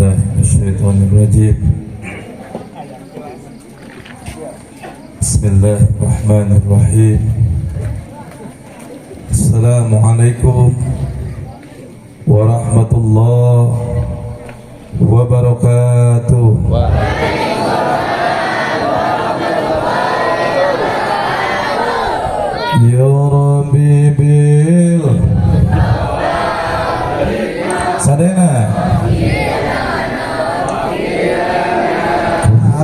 Billahi minasyaitonir rajim. Bismillahirrahmanirrahim. Assalamualaikum warahmatullahi wabarakatuh. Ya Rabbi bil Sadena.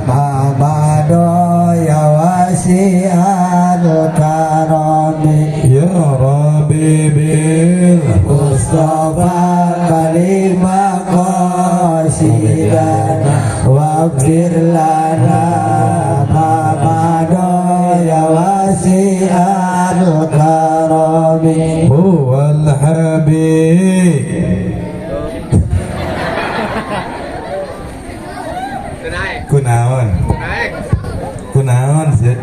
Ma madha ya wasi'al karami. Ya Rabbi bil Mustafa baligh maqasidana waghfir lana ma madha ya wasi'al karami. Huwal habib. Kunaon? Kunaon sih?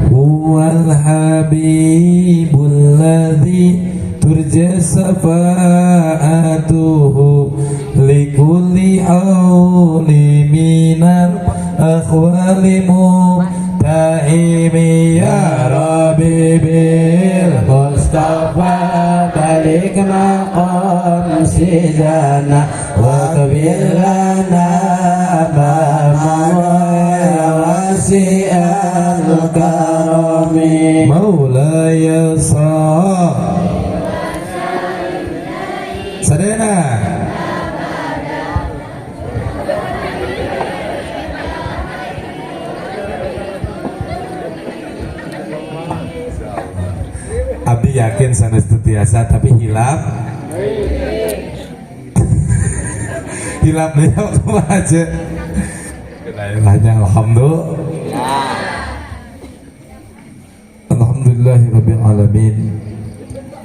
Huwal habibul ladzi turja safa'atuhu likulli hauli minal akhwali mutaimi. Ya Rabbi bil Mustafa baligh maqasidana waghfir lana ma madha ya wasi'al karami. Maulaya sholli. Sadena. Abdi yakin sanes teu tiasa, tapi hilap. Hilap deh kumaha aja. Hanya alhamdulillah. Alhamdulillahirabbil alamin.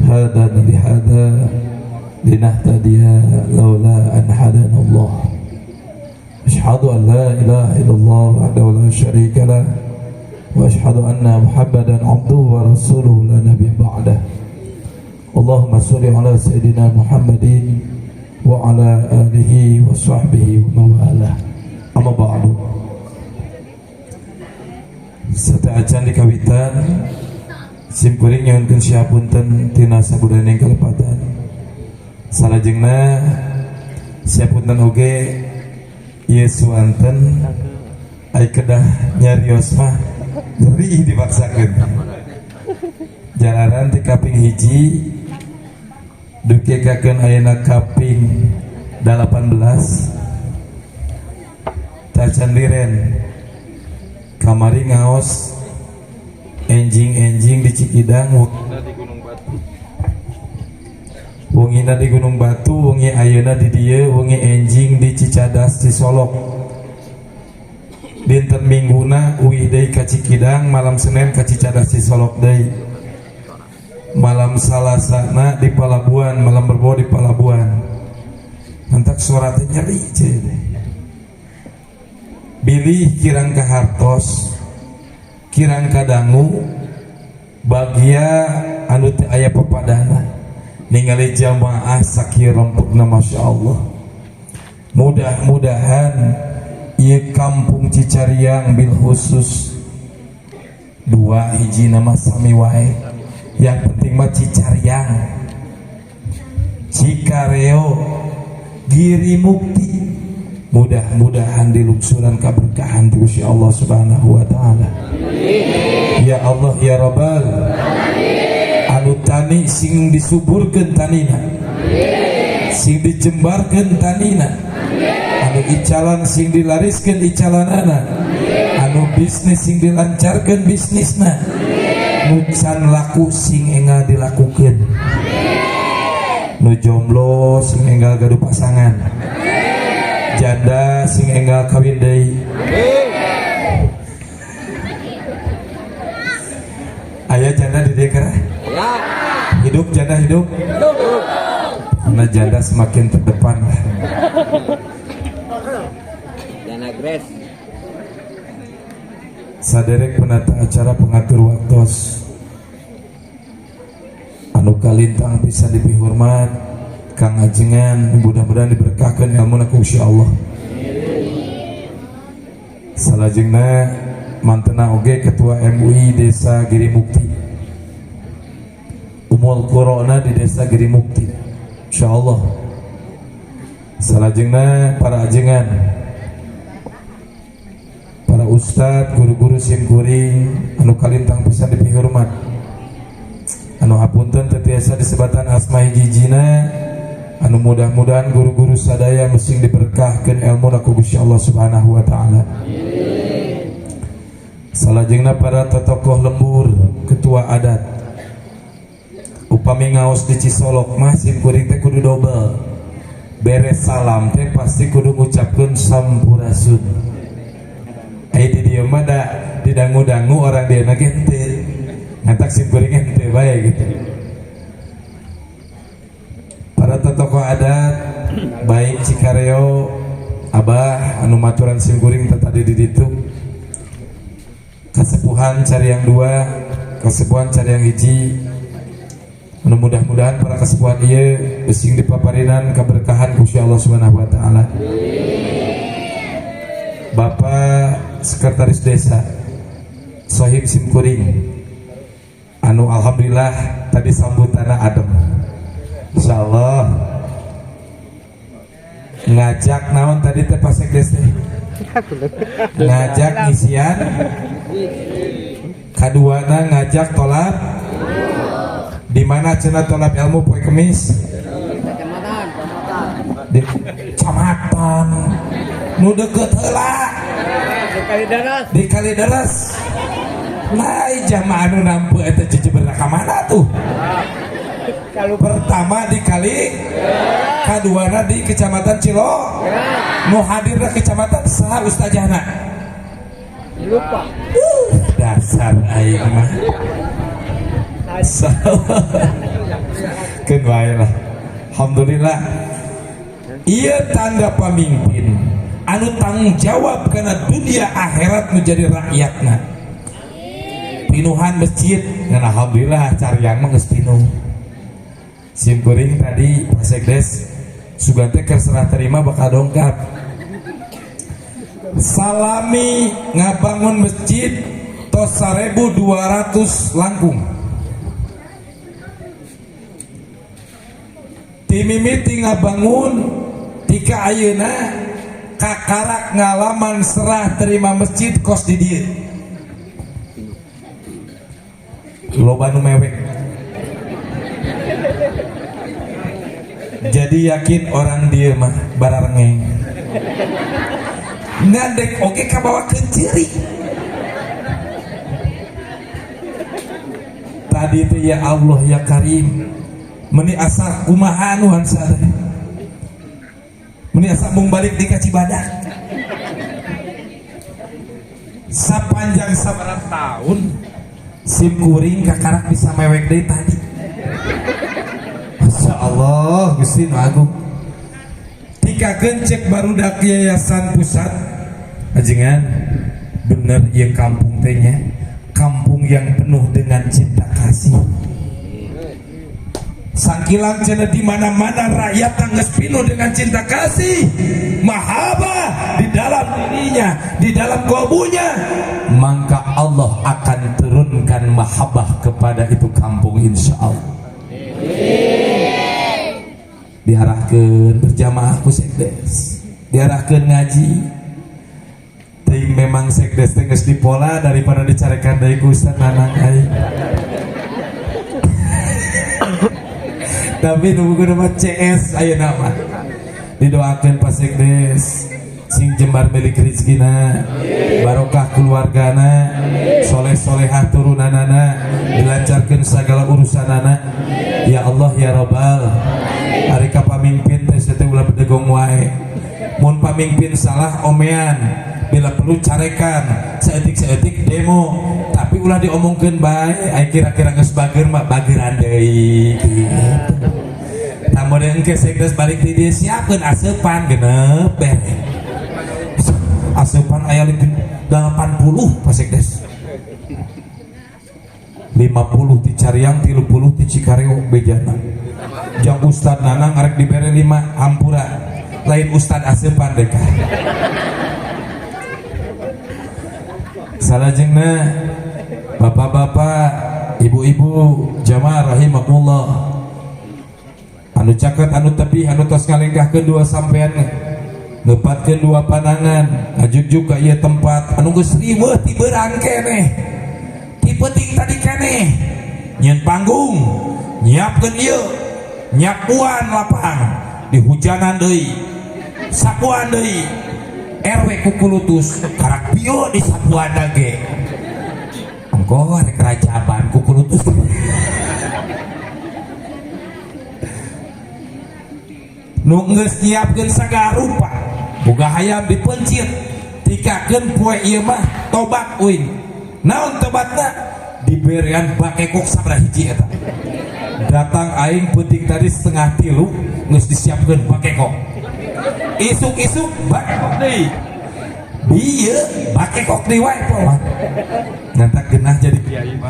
Hadana li hada linahtadiya laula an hadana Allah. Asyhadu an la ilaha illallah wahdahu la syarika lah wa asyhadu anna Muhammadan abduhu wa rasuluhu la nabiyya ba'dah. Allahumma sholli ala sayyidina Muhammadin wa ala alihi wa sahbihi wa mawalah. Amma ba'du. Sateuacan di kawitan simkuring nyuhunkeun siapunten tina sabudaning kalepatan. Salajengna siapunten oge ieu suanten ai kedah nyarios mah nyeri dipaksakeun. Jalaran ti kaping hiji dugikakeun ayeuna kaping 18 tacan liren. Kamari ngaos enjing-enjing di Cikidang, wengina di Gunung Batu, wengi ayeuna di dieu, wengi enjing di Cicadas Cisolok. Dinten Mingguna uih deui ka Cikidang, malam Senin ka Cicadas Cisolok deui, malam Salasana di Palabuhan, malam Rebo di Palabuhan. Mantak suara teh nyeri ceu. Bilih kirang kahartos, kirang kadangu, bagia anu teu aya papadana ningali jamaah sakieu rempegna, Masya Allah. Mudah-mudahan ieu kampung Cicariang bil khusus dua hiji nama sami wae, yang penting mah Cicariang, Cikareo, Giri Mukti, mudah-mudahan dilungsuran keberkahan di Gusti Allah Subhanahu wa taala. Ya Allah ya Rabbal anu tani sing disuburkeun tanina, sing dijembarkeun tanina, anu icalan sing dilariskeun icalanana, anu bisnis sing dilancarkeun bisnisna, nu can laku sing enggal dilakukeun, nu jomblo sing enggal gaduh pasangan, janda sing enggal kawin deui. Aya janda di dieu kira? Hidup janda hidup? Karena janda semakin terdepan lah. Jana Grace. Saderek penata acara, pengatur waktos anu kalintang bisa dipihormat. Kang Ajengan, mudah-mudahan diberkahkan ilmu ku Allah. Salajengna mantena oge Ketua MUI Desa Giri Mukti, Umul Qurona di Desa Giri Mukti, insyaallah. Salajengna para ajengan, para ustad, guru-guru simkuring anu kalintang pisan dipihormat, anu hapunten teu tiasa disebatan asma hiji-hijina, anu mudah-mudahan guru-guru sadaya mesing diberkahkeun ilmu ku Gusti Allah Subhanahu wa taala. Salajengna para totokoh lembur, ketua adat. Upami ngaos di Cisolok mah simkuring teh kudu dobel. Beres salam teh pasti kudu ngucapkeun sampurasun. Ai di dieu mah da didangu-dangu orang dieu ge henteu. Ngantak simkuring henteu bae gitu. Para tokoh adat baik Cikareo, Abah anu maturan simkuring tadi di ditu, kasepuhan Cariang dua, kasepuhan Cariang hiji, anu mudah-mudahan para kasepuhan ieu besing dipaparinan keberkahan ku Allah Subhanahu wa taala. Bapak Sekretaris Desa Sohib simkuring anu alhamdulillah tadi sambutanna adem, insyaallah. Ngajak naon tadi teh, Pak Sekdes teh ngajak ngisian, kaduana ngajak tolab di mana cenah tolab ilmu poe Kemis di kecamatan nu deket heula, di Kalideres. Nah, jamaah anu nampu eta jejeberna ka mana tuh? Pertama di Kali, kaduana di Kecamatan Cilo. Nu hadirna kecamatan saha ustazahna? Lupa. Dasar aing mah. Keun wae lah. Alhamdulillah. Ieu tanda pamimpin anu tanggung jawab karena dunia akhirat menjadi rakyatna. Pinuhan masjid dan alhamdulillah Cariang mah geus pinuh. Simkuring tadi Pak Sekdes sugan teh keur serah terima bakal dongkap. Salami ngabangun masjid tos 1200 langkung. Timimiti ngabangun tika ayeuna kakarak ngalaman serah terima masjid kos di dieu. Loba nu mewek. Jadi yakin orang dia mah bararengeng. Ngandek oge kabawa ciri. Tadi itu ya Allah ya Karim. Meni asa kumaha nu hansa teh. Meni asa mung balik di ka Cibadak. Sapanjang sabaraha tahun sim kuring kakarak bisa mewek deui tadi. Masya Allah, Gusti nu agung. Tika gencek barudak yayasan pusat. Ajengan, bener ieu kampung teh nya, kampung yang penuh dengan cinta kasih. Sangkilang cenah di mana-mana rakyat tangges penuh dengan cinta kasih, mahabbah di dalam dirinya, di dalam kalbunya, maka Allah akan turunkan mahabbah kepada itu kampung insya Allah. Diarahkan berjamaah ku sekdes, diarahkan ngaji. Ting memang sekdes teh geus dipola daripada dicarekan deui ku Ustaz Nanang aing. Tapi nu buku nama CS ayeuna mah. Didoakeun Pak Sekdes sing jembar milik rezekina, barokah keluargana, soleh-solehah turunanana, dilancarkeun segala urusanana. Ya Allah ya Rabbal. Ari ka pamimpin teh teh ulah bedegong wae. Mun pamimpin salah omean, bila perlu carekan, saeutik-saeutik demo, tapi ulah diomongkeun bae, ai kira-kira geus bager mah bageran deui gitu. Tah model engke sekdes balik di dieu siapkeun aseupan genep bere. Asupan aya 80 Pak Sekdes. 50 di Cariang, 30 di Cikareo bejana. Jang Ustad Nanang arek dibere 5 hampura lain Ustad Aseupan deka. Salajengna bapak-bapak, ibu-ibu, jamaah rahimakumullah. Anu caket anu tebih anu tos ngalengkahkeun dua sampean ngepatkeun dua panangan ngajugjug ka ieu tempat anu geus riweuh ti beurang keneh ti peuting tadi keneh nyieun panggung nyiapkeun ieu nyapuan lapang dihujanan deui sapuan deui RW kukulutus karak pio di sapuan ge engko rek rajaban kukulutus. Nu geus nyiapkeun sagala rupa boga hayam dipencit tikakeun poe ieu mah tobat uing naon tobatna diberian bakekok sabaraha hiji eta datang aing peuting tadi 2:30 geus disiapkeun bakekok isuk-isuk bakekok deui bieu bakekok deui wae poe ngantak genah jadi kiai mah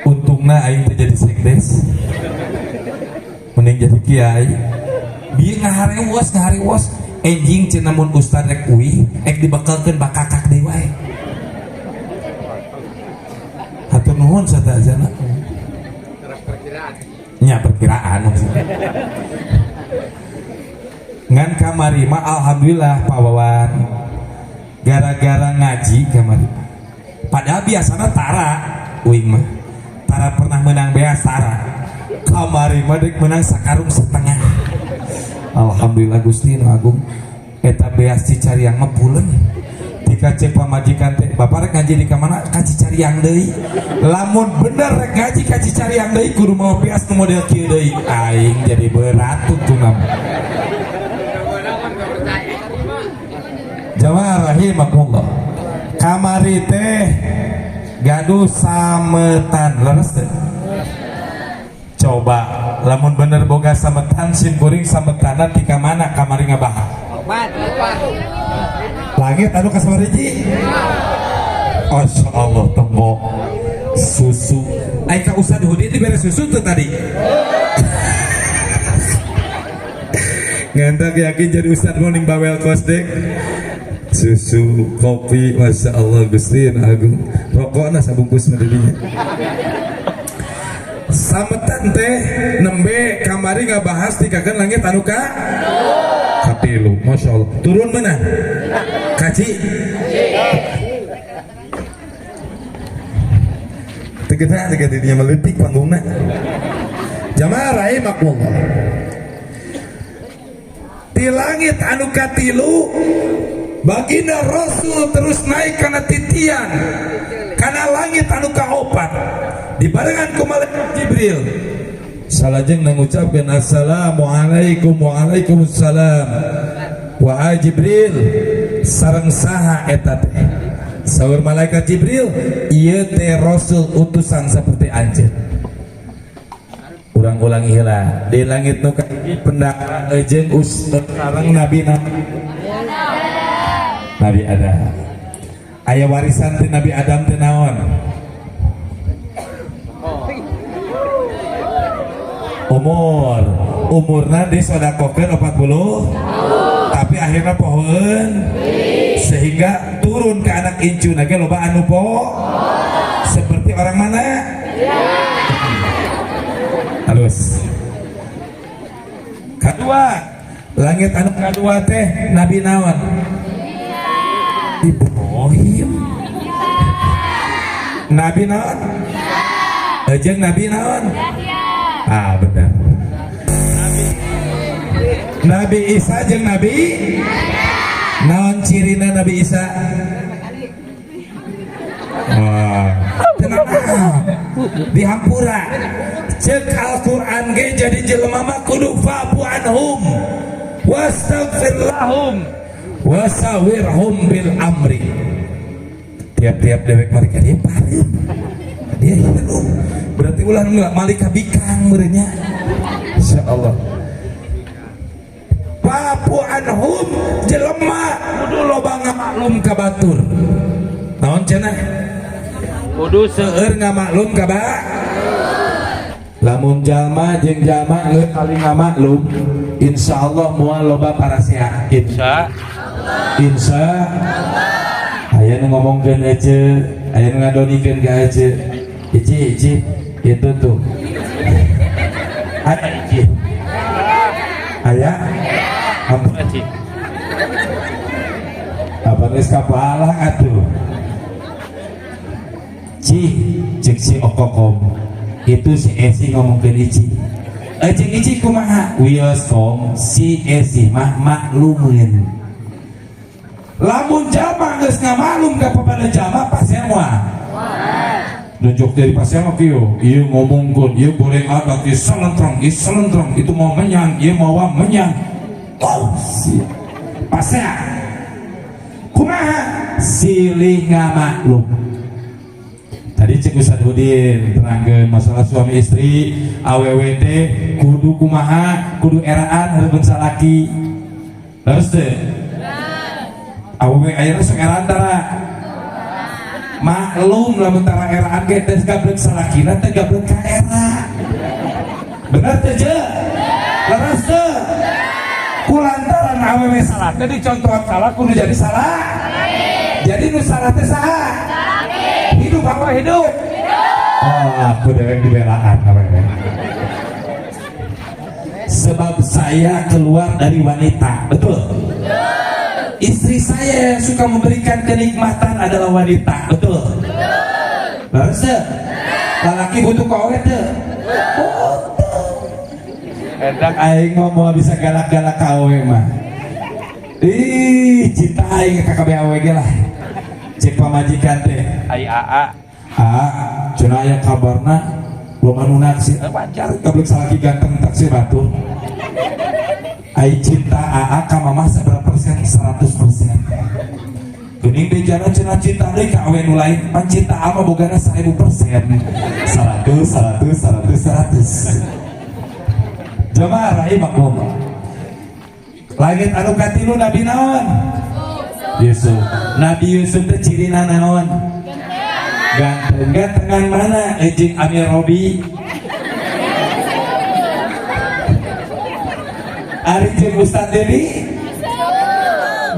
untungna aing teh jadi sekdes mending jadi kiai bieu ngaharewos ngaharewos enjing cenah mun ustad rek uih ek dibekelkeun bakakak deui wae hatur nuhun sadayana nya perkiraan maksudnya ngan kamari mah alhamdulillah Pak Wawan gara-gara ngaji kamari padahal biasana tara uing mah tara pernah menang beas tara kamari mah dek menang sakarung setengah. Alhamdulillah Gusti nu agung eta beas Cicariang mah pulen tika cek pamajikan teh bapak rek ngaji di kamana ka Cicariang deui lamun bener rek ngaji ka Cicariang deui kudu mau beas nu model kieu deui aing jadi berat tungtungna. Jamaah rahimakumullah kamari teh gaduh sametan leres teh. Coba lamun bener boga sametan sim kuring sametana ti ka mana kamari ngabahas langit anu kasabariji Masya Allah tembok susu ai ka Ustad Hudi dibere susu tuh tadi ngantak yakin jadi Ustad morning bawel kos dek susu kopi Masya Allah Gusti agung rokokna sabungkus mah didinya. Sametan teh nembe kamari ngabahas tikakeun langit anu ka katilu Masya Allah turun mana kaci tegena tegena didinya meletik panggungna jamaah rahimakumullah di langit anu katilu baginda Rasul terus naik kana titian kana langit anu kaopat dibarengan ku malaikat Jibril salajeng ngucapkeun assalamualaikum waalaikumsalam wa Jibril sareng saha eta teh saur malaikat Jibril ieu teh Rasul utusan seperti anjeun urang ulangi heula di langit nu kahiji pendak jeung sareng nabi Nabi Adam aya warisan ti Nabi Adam teh naon umur umurna disodakokeun 40 tapi akhirnya pohoeun sehingga turun ke anak incu ge loba anu poho seperti orang mana halus kedua langit anu kadua teh Nabi naon Ibrahim Nabi naon jeung Nabi naon ah benar Nabi Isa jeung Nabi naon cirina Nabi Isa wah tenang dihampura cek Al-Qur'an ge jadi jelema mah kudu fa'fu anhum wastaghfir lahum wasawirhum bil amri tiap-tiap dewek mereka dia pareum dia hidup berarti ulah malik bikang meureunnya insyaallah fa'fu anhum jelema kudu loba ngamaklum ka batur naon cenah kudu seueur ngamaklum ka batur. Lamun jalma jeung jalma geus saling ngamaklum, insyaallah moal loba parasea. Insya Insya aya nu ngomongkeun ece, aya nu ngadonikeun ka ece. Ici, ici, itu tuh. Aya ici. Aya? Ampun. Aci. Apa geus kapalang atuh? Ci, cek si Okokom. Itu si Esi ngomongkeun Ici. Cek Ici kumaha? Wios kom, si Esi mah maklumin. Lamun jalma geus ngamaklum ka kepada jalma pasea moal. Nunjuk dari pasea mah kieu, ieu ngomongkeun, ieu goreng adat, ieu salentrang, ieu salentrang, itu mau menyang, ieu mau menyang. Oh, si pasea. Kumaha? Silih ngamaklum. Tadi cek Ustaz Udin terangkeun masalah suami istri, awewe teh kudu kumaha, kudu eraan hareupeun salaki. Terus teh awewe ayeuna sok eraan tara. Maklum lamun tara eraan ge teh gablek salakina teh gablek ka era. Bener teh je? Leres teh? Kulantaran awewe salah teh dicontohan salah kudu jadi salah. Jadi nu salah teh saha? Hidup apa hidup? Oh, aku dewek dibelaan awewe. Sebab saya keluar dari wanita, betul? Istri saya yang suka memberikan kenikmatan adalah wanita, betul? Leres teu? Lalaki butuh ka awewe teu? Butuh. Edak aing mah moal bisa galak-galak ka awewe mah. Ih, cinta aing ka kabeh awewe ge lah. Cek pamajikan teh. Ai AA. Ah, cenah aya kabarna loba nu naksir. Eh, wajar gablek salaki ganteng taksir batur. Ai cinta AA ka mamah seberapa persen? 100%. Geuning di jalan cenah cinta deui ka awewe nu lain, pan cinta ama bogana 1000%. 100 100 100 100. Jamaah rahimakumullah. Langit anu katilu Nabi naon? Yusuf. Nabi Yusuf teh cirina naon? Ganteng. Gantengan mana? Jeung Amir Robi. Ari jeung Ustad Dedi?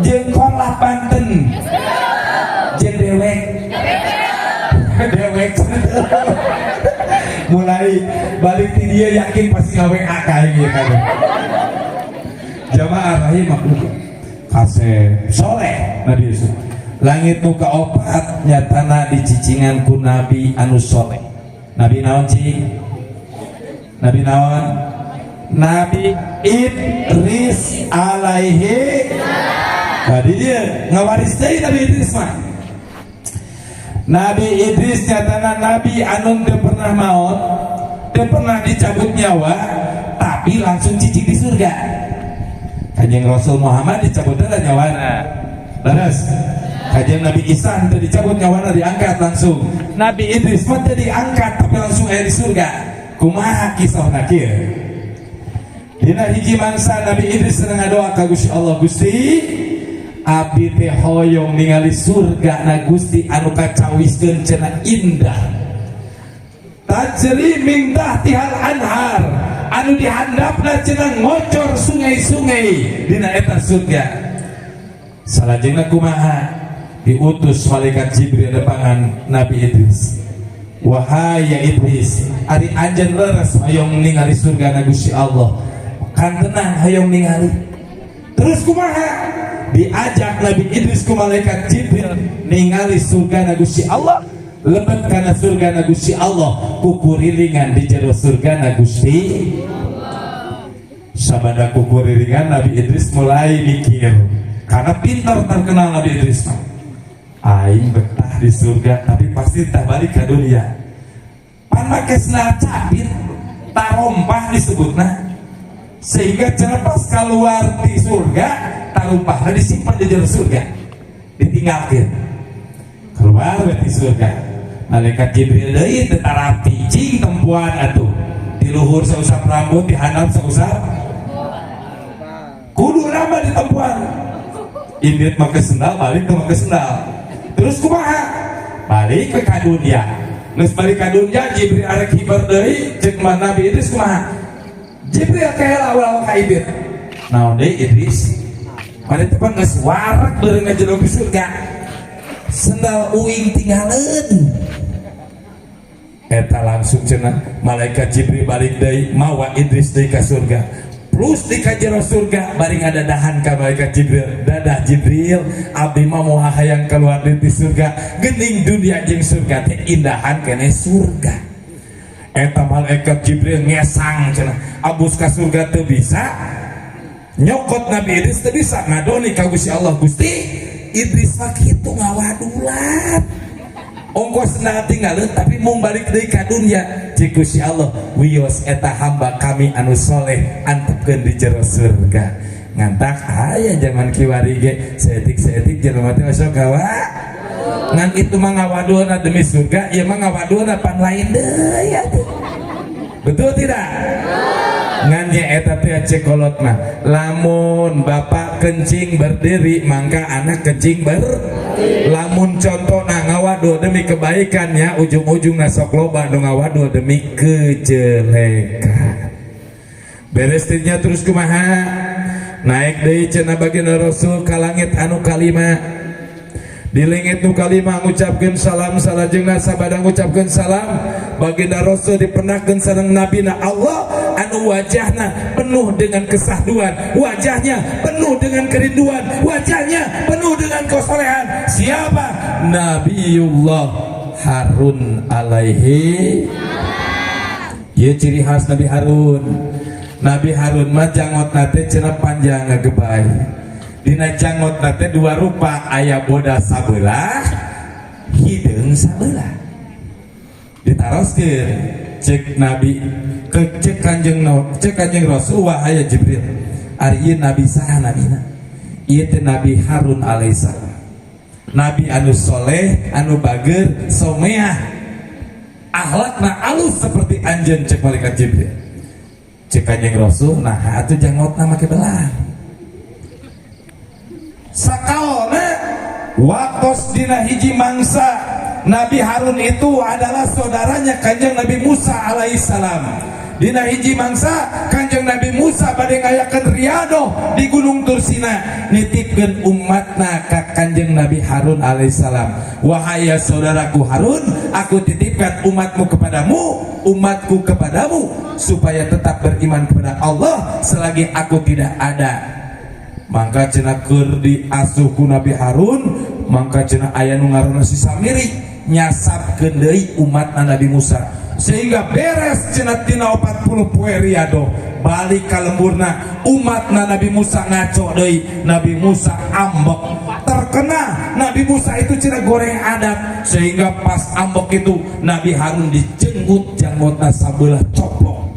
Jeung Korlap Banten. Jeung dewek. Dewek. Mulai balik ti dia yakin pasti ngawe ka aing ieu kan. Jamaah rahimakumullah. Kasep soleh Nabi Yusuf. Langit nu kaopat nyatana dicicingan ku Nabi anu soleh. Nabi naon cing? Nabi naon? Nabi Idris alaihi. Tadi dia ngawaris deui Nabi Idris mah. Nabi Idris nyatana Nabi anu teu pernah maut, teu pernah dicabut nyawa, tapi langsung cicing di surga. Kanjeng Rasul Muhammad dicabut heula nyawana. Leres. Kanjeng Nabi Isa teu dicabut nyawana, diangkat langsung. Nabi Idris mah teu diangkat tapi langsung aya di surga. Kumaha kisahna kieu? Dina hiji mangsa Nabi Idris sedang ngadoa ka Gusti Allah, Gusti, abdi teh hoyong ningali surga na Gusti anu kacawiskeun cenah indah. Tajri min tahtihal anhar, anu dihandapna cenah ngocor sungai-sungai dina eta surga. Salajengna kumaha? Diutus malaikat Jibril depangan Nabi Idris. Wahai ya Idris, ari anjeun leres hoyong ningali surga na Gusti Allah. Kan tenang hoyong ningali. Terus kumaha? Diajak Nabi Idris ku malaikat Jibril ningali surga na Gusti Allah. Lebet kana surga na Gusti Allah, kukurilingan di jero surga na Gusti. Sabada kukurilingan Nabi Idris mulai mikir. Karena pintar terkenal Nabi Idris mah. Aing betah di surga tapi pasti tak balik ke dunia. Pan make sendal capit, tarompah disebutna. Sehingga cenah pas keluar di surga, tarumpahna disimpan di jero surga. Ditinggalkeun. Keluar di surga. Malaikat Jibril deui teu tarapi cing tempuan atuh. Di luhur sausap rambut, di handap sausap. Kudu nama di tempuan. Indit make sendal, balik ke make sendal. Terus kumaha? Balik ke dunia. Geus balik ka dunya, Jibril arek hiber deui, cek Nabi Idris kumaha? Jibril kaela ulah ka ibir. Naon deui, Idris? Mana teh pan geus wareg beureum ngajero ke surga. Sendal uing tinggaleun. Eta langsung cenah malaikat Jibril balik deui, mawa Idris deui ka surga. Plus di ka jero surga bari ngadadahan ka malaikat Jibril. "Dadah Jibril, abdi mah moal hayang keluar di surga. Geuning dunia jeung surga teh indahan keneh surga." Eta malaikat Jibril ngesang cenah. Abus ka surga teu bisa, nyokot Nabi Idris teu bisa, ngadoni ka Gusti Allah, "Gusti, Idris mah kitu ngawadulan, ongkos sendal tinggalin, tapi mau balik deui ka dunia." Cik Gusti Allah, "Wios, eta hamba kami anu soleh, antepkeun di jero surga." Ngantak aya zaman kiwari ge saeutik-saeutik jelema teh masuk gawa, ngan itu mah ngawadulna demi surga, ieu mah ngawadulna pan lain deui atuh. Betul tidak? Ngan nya eta teh cek kolot mah, lamun bapak kencing berdiri, mangka anak kencing ber. Lamun contohna ngawadul demi kebaikannya, ujung-ujungna sok loba nu ngawadul demi kejelekan. Beres nya, terus kumaha? Naik deui cenah baginda Rasul ka langit anu kalima. Di langit nu kalima ngucapkeun salam, salajengna sabada ngucapkeun salam, baginda Rasul dipenakkeun sareng nabina Allah anu wajahna penuh dengan kesahduan, wajahnya penuh dengan kerinduan, wajahnya penuh dengan kesolehan. Siapa? Nabiullah Harun alaihi. Ya, ciri khas Nabi Harun. Nabi Harun mah janggotna teh cenah panjang ngagebay. Dina janggotna teh dua rupa, aya bodas sabelah, hideung sabelah. Ditaroskeun cek Nabi ke cek Kanjeng no, cek Kanjeng Rasul, "Wahai Jibril, ari ieu nabi saha nabina?" "Ieu teh Nabi Harun alaihissalam, nabi anu soleh, anu bager, someah, akhlakna alus seperti anjeun," cek malaikat Jibril. Cek Kanjeng Rasul, "Nah, atuh janggotna make belang?" Sakaona waktos dina hiji mangsa, Nabi Harun itu adalah saudaranya Kanjeng Nabi Musa alaihissalam. Dina hiji mangsa Kanjeng Nabi Musa bade ngayakeun riadoh di Gunung Tursina, nitipkeun umatna ka Kanjeng Nabi Harun alaihissalam, "Wahai ya saudaraku Harun, aku titipkan umatmu kepadamu, umatku kepadamu, supaya tetap beriman kepada Allah selagi aku tidak ada." Mangka cenah keur diasuh ku Nabi Harun, mangka cenah aya nu ngaranna si Samiri nyasabkeun deui umatna Nabi Musa, sehingga beres cenah tina 40 poe riadoh, balik ka lemburna, umatna Nabi Musa ngaco deui. Nabi Musa ambek, terkena Nabi Musa itu cenah goreng adat, sehingga pas ambek itu Nabi Harun dijenggut, janggotna sabelah coplok.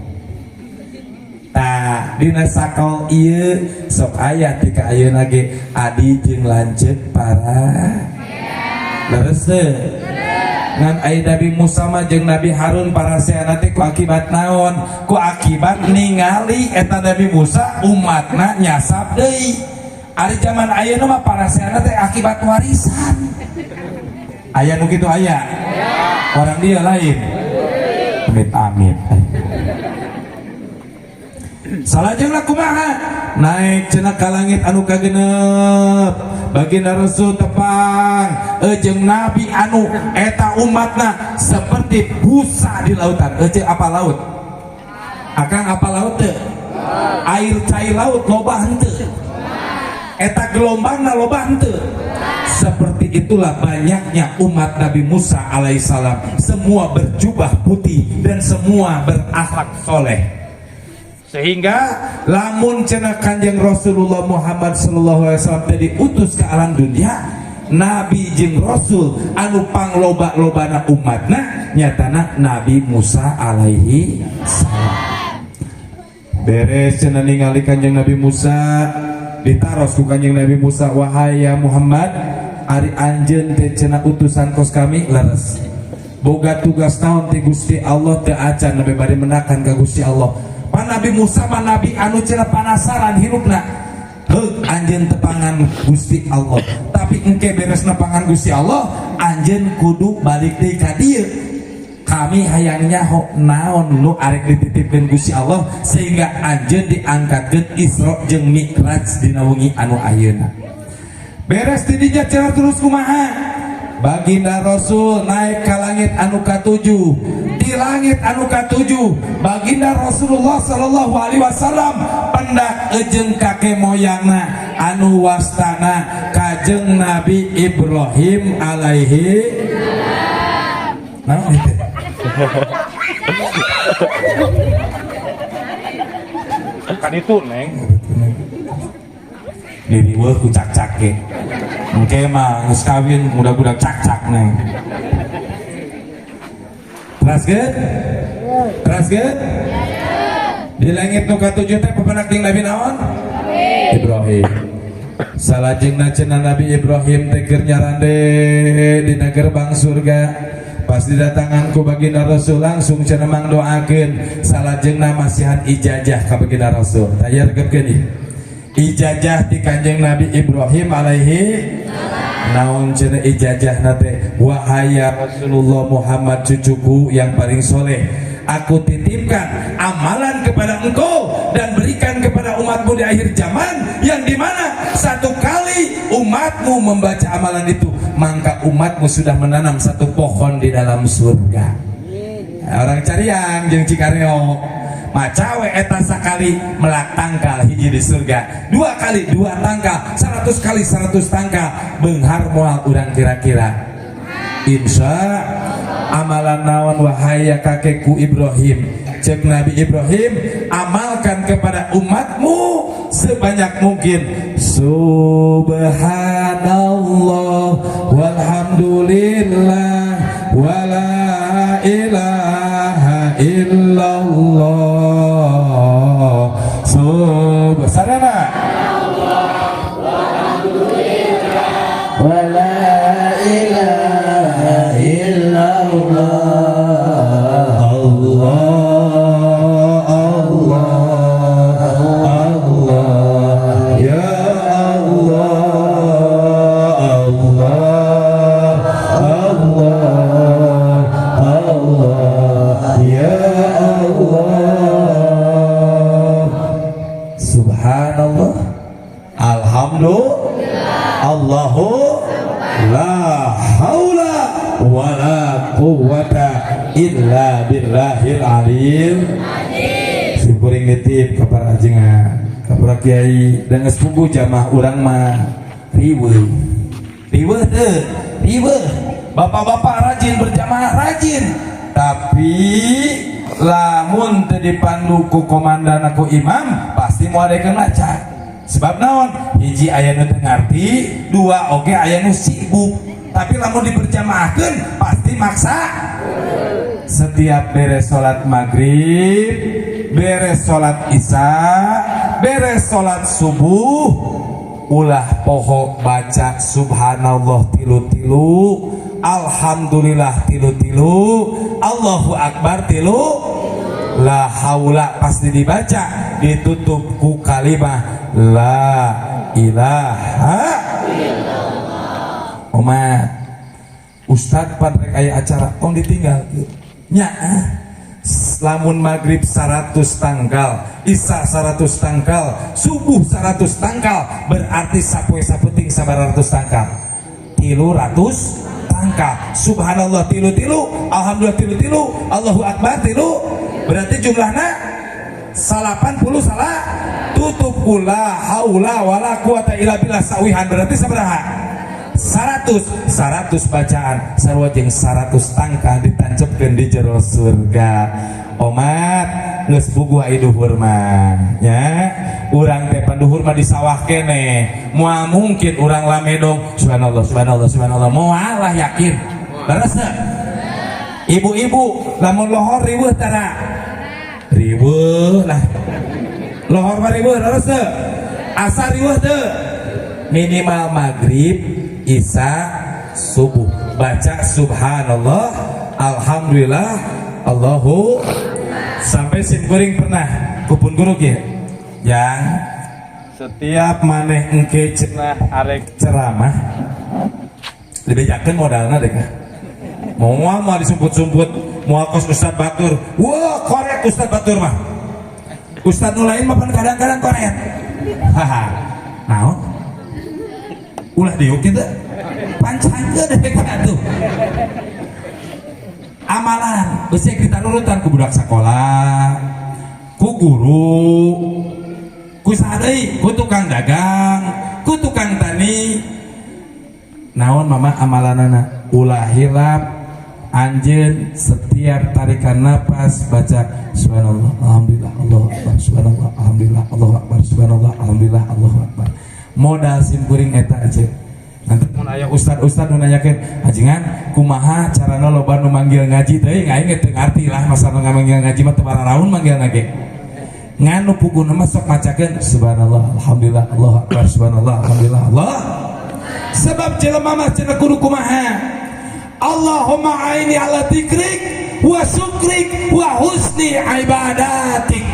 Tah, dina sakal ieu sok aya ti ka ayeuna ge adi jeung lanceuk para leres teu? Ngan aya Nabi Musa mah jeung Nabi Harun paraseana teh ku akibat naon? Ku akibat ningali eta Nabi Musa umatna nyasab deui. Ari zaman ayeuna mah paraseana teh akibat warisan. Aya nu kitu aya? Orang dia lain. Amit amit. Salajengna kumaha? Naik cenah ka langit anu kagenep. Baginda Rasul tepang jeung nabi anu eta umatna seperti busa di lautan. Ece apa laut? Akang apa laut teu? Air cair laut loba henteu? Eta gelombangna loba henteu? Seperti itulah banyaknya umat Nabi Musa alaihissalam. Semua berjubah putih dan semua berakhlak soleh. Sehingga lamun cenah Kanjeng Rasulullah Muhammad sallallahu alaihi wasallam tadi diutus ke alam dunia, nabi jeung rasul anu pangloba-lobana umatna nyatana Nabi Musa alaihi salam. Beres cenah ningali Kanjeng Nabi Musa, ditaros ku Kanjeng Nabi Musa, "Wahai ya Muhammad, ari anjeun teh cenah utusan kos kami?" "Leres." "Boga tugas naon ti Gusti Allah?" "Teu acan, nabi bade menakan ka Gusti Allah." Pan Nabi Musa mah nabi anu cenah panasaran hirupna. "Heuk, anjeun tepangan Gusti Allah, tapi engke beres nepangan Gusti Allah, anjeun kudu balik deui ka dieu." Kami hayang nyaho naon nu arek dititipkeun Gusti Allah sehingga anjeun diangkatkeun Isra jeung Mi'raj dina wengi anu ayeuna. Beres ti dinya cenah, terus kumaha? Baginda Rasul naik ke langit anu katujuh. Di langit anu katujuh, Baginda Rasulullah Shallallahu Alaihi Wasallam pendak ejeng kakek moyangna anu wastana Kajeng Nabi Ibrahim alaihi. Naon itu? Kan itu, Neng. Diriweuh ku cak-cak ge. Engke mah geus kawin mudah-mudah cak-cak, Neng. Teraskeun? Teraskeun? Di langit nu katujuh teh papendak jeung Nabi naon? Ibrahim. Salajengna cenah Nabi Ibrahim teh keur nyarande dina gerbang surga. Pas didatangan ku baginda Rasul, langsung cenah mangdoakeun, salajengna masihan ijazah ka baginda Rasul. Tah, ieu regepkeun ieu. Ijazah ti Kanjeng Nabi Ibrahim alaihi. Naon cenah ijazah teh? "Wahai ya Rasulullah Muhammad, cucuku yang paling soleh, aku titipkan amalan kepada engkau dan berikan kepada umatmu di akhir zaman, yang dimana satu kali umatmu membaca amalan itu, maka umatmu sudah menanam satu pohon di dalam surga." Orang Cariang jeung Cikareo maca we eta, sakali melak tangkal hiji di surga, dua kali dua tangkal, 100 kali 100 tangkal. Beunghar moal urang kira-kira? Insya. "Amalan naon, wahai ya kakekku Ibrahim?" Cek Nabi Ibrahim, "Amalkan kepada umatmu sebanyak mungkin subhanallah walhamdulillah wala ilaha illallah." Subhanallah. Wala ilaha illallah. Allah, Allah, Allah, ya Allah, Allah, Allah, Allah, ya Allah. Subhanallah, alhamdulillah, Allahu la haula wala quwwata illa billahil alim. Simkuring nitip ka para ajengan, ka para kiai dan geus puguh jamaah urang mah riweuh. Riweuh teu? Riweuh. Bapak-bapak rajin berjamaah, rajin, tapi lamun teu dipandu ku komandan, ku imam, pasti moal daekeun maca. Sebab naon? Hiji, aya nu teu ngarti, dua, oge aya nu sibuk. Tapi lamun diberjamaahkeun pasti maksa. Setiap beres sholat maghrib, beres sholat isya, beres sholat subuh, ulah poho baca subhanallah tilu-tilu, alhamdulillah tilu-tilu, Allahu akbar tilu, la haula pasti dibaca, ditutup ku kalimah la ilaha. Umat, Ustad pan rek aya acara, tong ditinggal nya. Lamun maghrib 100 tangkal, isya 100 tangkal, subuh 100 tangkal, berarti sapoe sapeting 100 tangkal? 300 tangkal. Subhanallah tilu-tilu, alhamdulillah tilu-tilu, Allahu akbar tilu, berarti jumlahnya 80 salah. Tutup la haula wala quwata illa billah sawihan, berarti sabaraha? 100. 100 bacaan sarua jeung 100 tangkal ditancepkeun di jero surga. Omat, geus puguh ai duhur mah nya, urang teh panduhur mah di sawah kene, moal mungkin urang lamedong subhanallah, subhanallah, subhanallah, moal lah, yakin. Leres teu? Ibu-ibu lamun lohor riweuh tara? Riweuh lah, lohor mah riweuh. Leres teu? Asa riweuh teu? Minimal maghrib, isya, subuh baca subhanallah, alhamdulillah, Allahu. Sampai simkuring pernah kupun guru kieu, yang setiap maneh engke cenah arek ceramah, dibejakeun modalna deh kah. Moal moal disumput-sumput, moal kos Ustad Batur. Wah, koret Ustad Batur mah. Ustad nu lain mah pan kadang-kadang koret. Haha. Naon? Ulah diuk kitu. Pancangkeun dewek atuh. Amalan besi kita nurutan ku budak sekolah, ku guru, ku saha deui, ku tukang dagang, ku tukang tani. Naon mama amalanana? Ulah hilap anjeun setiap tarikan napas baca subhanallah, alhamdulillah, Allahu akbar, subhanallah, alhamdulillah, Allahu akbar, subhanallah, alhamdulillah, Allahu akbar. Modal sim kuring eta aja. Nanti mun aya ustad-ustad nu nanyakeun, "Ajengan kumaha carana loba nu manggil ngaji?" Teuing aing teu ngarti lah masalah manggil ngaji mah teu bararaun manggil ge. Ngan nu puguna mah sok macakeun subhanallah, alhamdulillah, Allahu akbar, subhanallah, alhamdulillah, Allah. Sebab jelema mah cenah kudu kumaha? Allahumma a'inni ala dzikrik wa syukrik wa husni ibadatik.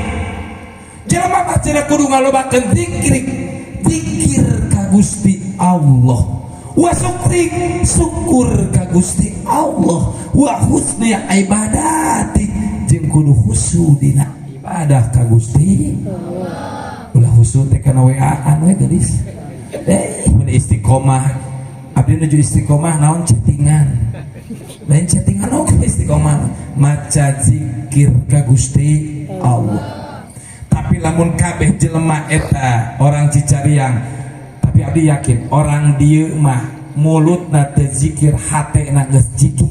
Jelema mah cenah kudu ngalobakeun zikrik, zikir ka Gusti Allah, wa syukrik, syukur ka Gusti Allah, wa husni ibadatik, jeung kudu khusyuk dina ibadah ka Gusti. Ulah khusyuk teh kana WA-an we geulis. Mun istiqomah, abdi nuju istiqomah naon, chattingan lain, chattingan oke istiqomah maca zikir ka Gusti Allah. Tapi lamun kabeh jelema eta orang Cicariang, tapi abdi yakin orang dieu mah mulutna teu zikir, hatena geus zikir,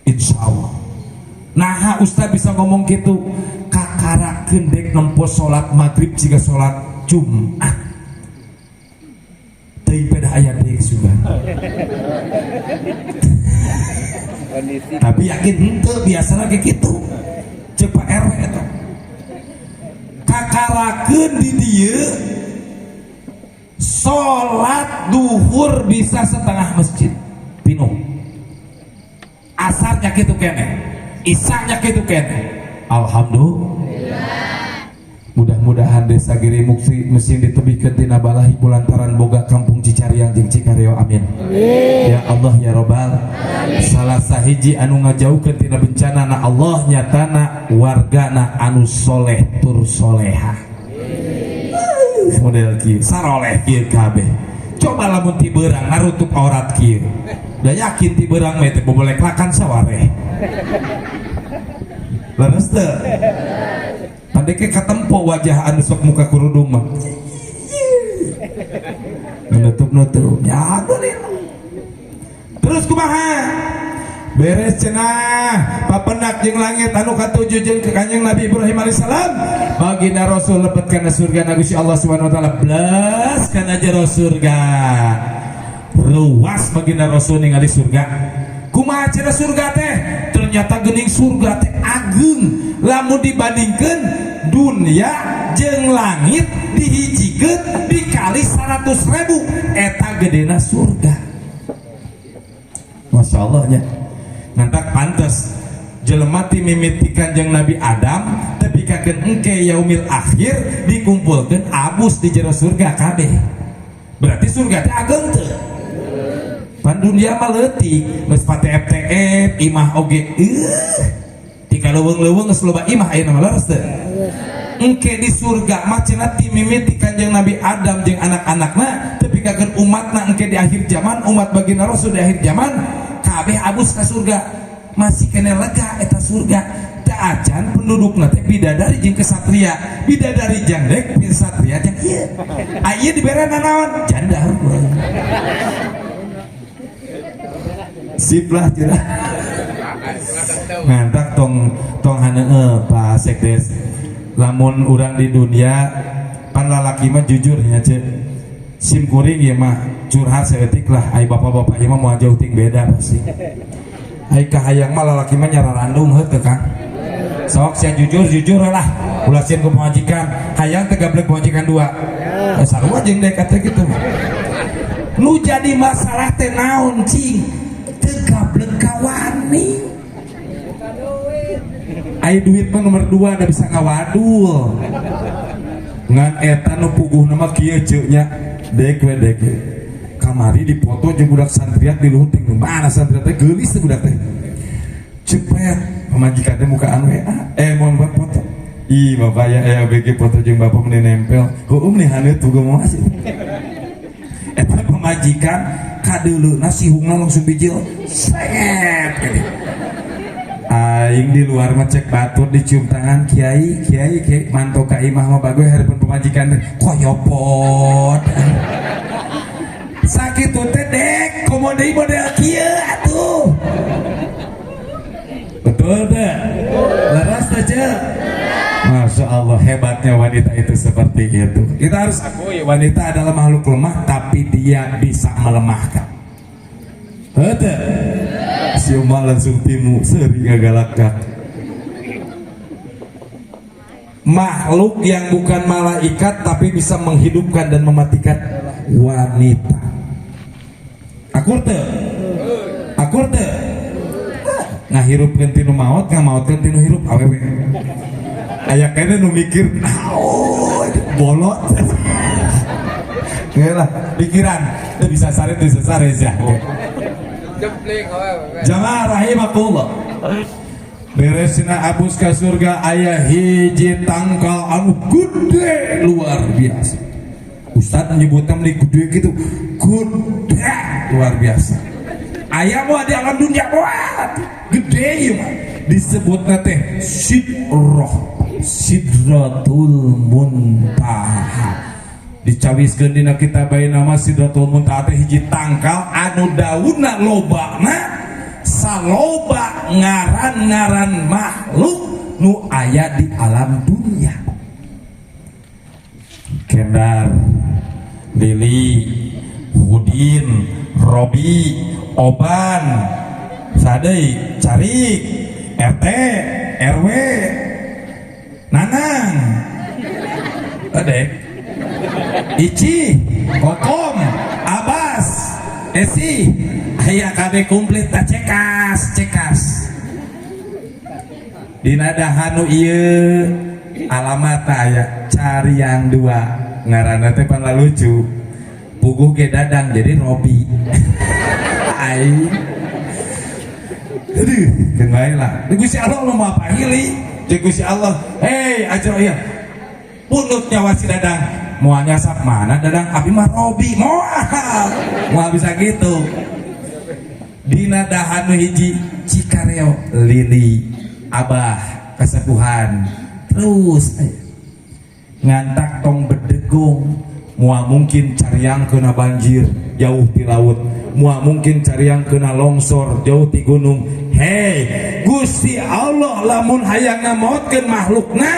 insyaallah. Nah, ustaz bisa ngomong gitu, kakarakeun dek nempo salat maghrib jika salat Jumat teuing pada aya deui sugan. Kondisi. Tapi yakin henteu, biasana kayak gitu. Cek Pak RW eta kakarakeun di dieu salat duhur bisa setengah masjid pinuh, asarnya gitu kene, isanya gitu kene. Alhamdulillah. Mudah-mudahan desa Giri Mukti mesin ditebihkeun tina balahi kulantaran boga kampung Cicariang jeung Cikareo, amin. Ya Allah ya Robbal. Salah sahiji anu ngajauhkeun tina bencana na Allah nyatana wargana anu soleh tur soleha. Model kieu saroleh kieu kabeh. Coba lamun ti beurang narutup aurat kieu. Da yakin ti beurang mah teh boboleklakan sawareh. Leres teu? Pandeke katempo wajah anu sok muka kerudung mah. Menutup-nutup. Ya alhamdulillah. Terus kumaha? Beres cenah papendak jeung langit anu katujuh jeung ke Kanjeng Nabi Ibrahim alaihissalam. Baginda Rasul lebet kana surga na Gusti Allah Subhanahu wa taala, blas kana jero surga. Luas baginda Rasul ningali surga. Kumaha cenah surga teh? Ternyata geuning surga teh ageng lamun dibandingkeun dunia jeung langit dihijikeun dikali 100.000, eta gedena surga. Masya Allah nya. Ngantak pantes jelema ti mimiti Kanjeng Nabi Adam tepi ka engke yaumil akhir dikumpulkeun abus di jero surga kabeh. Berarti surga teh ageng teu? Pan dunia mah leutik, geus FTF imah oge tika leuweung-leuweung geus loba imah ayeuna mah, leres teu? Engke di surga mah cenah ti mimiti Kanjeng Nabi Adam jeung anak-anakna tepi ka umatna engke di akhir zaman, umat baginda Rasul di akhir zaman kabeh abus ka surga, masih kena lega eta surga. Teu acan pendudukna teh bidadari jeung kesatria, bidadari jangdek, kesatria jeung ieu aya dibere nanaon, janda heuh. Sip lah cenah. Ngantak tong tong haneuneuh Pak Sekdes. Lamun urang di dunia pan lalaki mah jujur nya cek sim kuring ieu mah curhat saeutik lah, ai bapak-bapak ieu mah moal jauh ting beda pasti. Ai kahayang mah lalaki mah nyararandung heuh teu, Kang? Sok sia jujur jujur lah, ulah sieun ku pamajikan. Hayang teu gablek pamajikan dua? Eh, sarua jeung dek atuh kitu. Nu jadi masalah teh naon cing? Teu gablek kawani. Ai duit mah nomor dua, da bisa ngawadul. Ngan eta nu puguhna mah kieu ceuk nya, dek we dek we. Kamari dipoto jeung budak santriat di luhur ting mana santriat teh geulis teh budak teh. Cepet pamajikan teh mukaan WA, eh mau buat foto. Ih, bapak ya ABG foto jeung bapak meni nempel. Heueuh meni haneut tuh mau sih. Eta pamajikan kadeuleuna sihungna langsung bijil. Seret gini. Aing di luar mah cek batur dicium tangan kiai kiai kiai manto ka imah mah bagus harapan pamajikan teh koyopot sakitu teh dek komo deui model kieu atuh betul teh leres teh Ceu? Masya Allah, hebatnya wanita itu seperti itu. Kita harus akui wanita adalah makhluk lemah, tapi dia bisa melemahkan. Betul. Si Umar langsung timu seri ngagalakak. Makhluk yang bukan malaikat tapi bisa menghidupkan dan mematikan wanita. Akur teu? Akur teu? Ngahirupkeun tinu maot, ngamaotkeun tinu hirup awewe. Aya keneh nu mikir, oh, bolot. Lah, pikiran teu bisa sare, teu bisa sare ya. Jempling awewe. Jamaah rahimakumullah. Beresina abus ka surga aya hiji tangkal anu gede luar biasa. Ustad menyebutnya meni gede gitu, gede luar biasa. Aya moal di alam dunia moal gede ieu mah. Disebutna teh sidroh, sidratul muntaha. Dicawiskeun dina kitab nama sidratul muntaha teh hiji tangkal anu daunna lobana saloba ngaran-ngaran makhluk nu aya di alam dunia. Kendar, Lili, Hudin, Robi, Oban, Sadei, Carik, RT, RW, Nanang, Adek, Ici, Kokom, Abbas, Esi, aya kabeh komplit tak cekas, cekas. Dina dahanu ieu alamat aya cari yang dua ngaranna teh pan lucu. Puguh ge Dadang jadi Robi. Aing. Aduh, keun bae lah. Di Gusti Allah nu moal pahili. Jeung Gusti Allah, hei aja iya. Punut nyawa si Dadang. Moal nyasap mana Dadang? Abi mah Robi, moal. Moal bisa gitu. Dina dahanu hiji Cikareo Lili Abah kesepuhan terus aya. Ngantak tong bedegong moal mungkin cariang kena banjir jauh di laut, moal mungkin cariang kena longsor jauh di gunung. Hei Gusti Allah lamun hayang ngamaotkeun makhlukna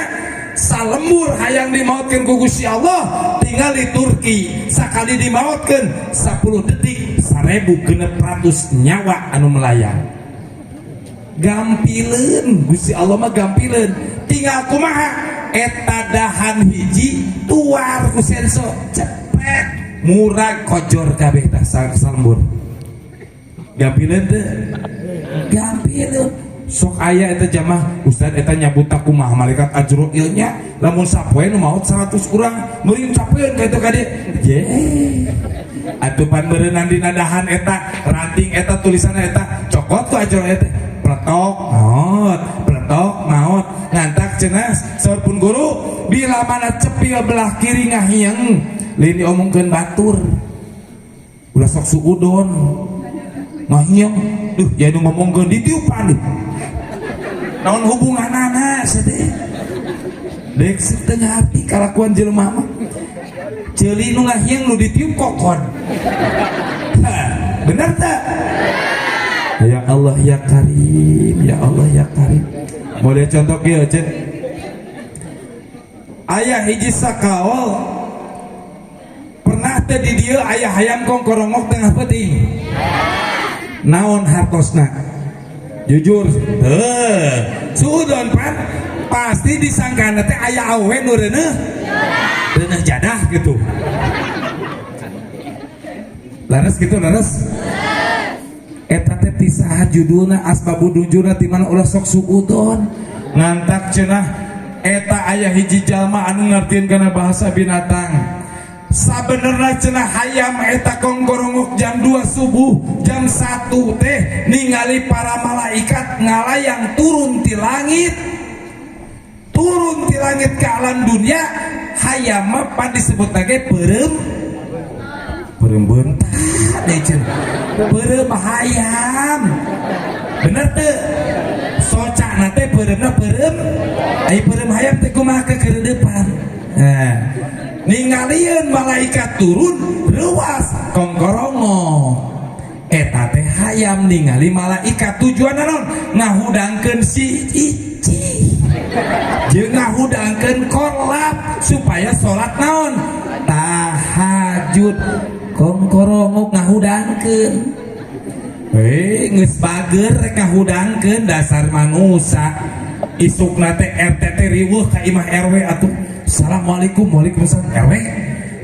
salembur hayang dimaotkeun ku Gusti Allah tinggal di Turki sakali dimaotkeun 10 detik 1600 nyawa anu melayang. Gampileun Gusti Allah mah gampileun tinggal kumaha eta dahan hiji tuar ku senso cepet murag kojor kabeh tah salembur. Gampileun teu? Gampileun. Sok aya eta jamaah ustad eta nyabut kumaha malaikat Azrailnya lamun sapoe nu maot 100 urang meureun capeun ka itu ka dieu je atuh pan meureunnan dina dahan eta ranting eta tulisanna eta cokot ku Azrail teh pletok maot pletok maot ngantak cenah saur pun guru bila mana cepil belah kiri ngahieng lain diomongkeun batur ulah sok suudon ngahieng duh jadi ngomongkeun ditiupan duh naon hubunganana sedih dek teu ngarti kalakuan jelema mah ceuli nu ngahieng nu ditiup kokon. Hah, bener tak? Ya Allah ya Karim, ya Allah ya Karim. Mau lihat contoh kieu ceuk aya hiji sakaol pernah teh di dieu aya hayam kongkorongok tengah peuting naon hartosna jujur heuh suudon pan pasti disangkana teh aya awewe nu reuneuh reuneuh jadah gitu laras gitu laras eta teh ti saha judulna asbabun nuzulna ti mana ulah sok suudon ngantak cenah eta aya hiji jalma anu ngartieun kana bahasa binatang. Sabenerna cenah hayam eta kongkorongok jam 2 subuh, jam 1 teh ningali para malaikat ngalayang turun ti langit, turun ti langit ke alam dunia. Hayam mah pan disebut lagi peureum, peureum beunta deh cenah, peureum hayam, bener teu? Soca teh peureumna peureum, ai peureum hayam teh kumaha kekeredepan. Nah, ningalieun malaikat turun, reuas kongkorongo eta teh hayam ningali malaikat. Tujuan naon? Ngahudangkeun si Ici jeung ngahudangkeun korlap supaya salat naon? Tahajud. Kongkorongok ngahudangkeun. Eh, geus bager rek ngahudangkeun, dasar manusia. Isukna teh RT teh riweuh ka imah RW atuh. Assalamualaikum. Waalaikumsalam, RW.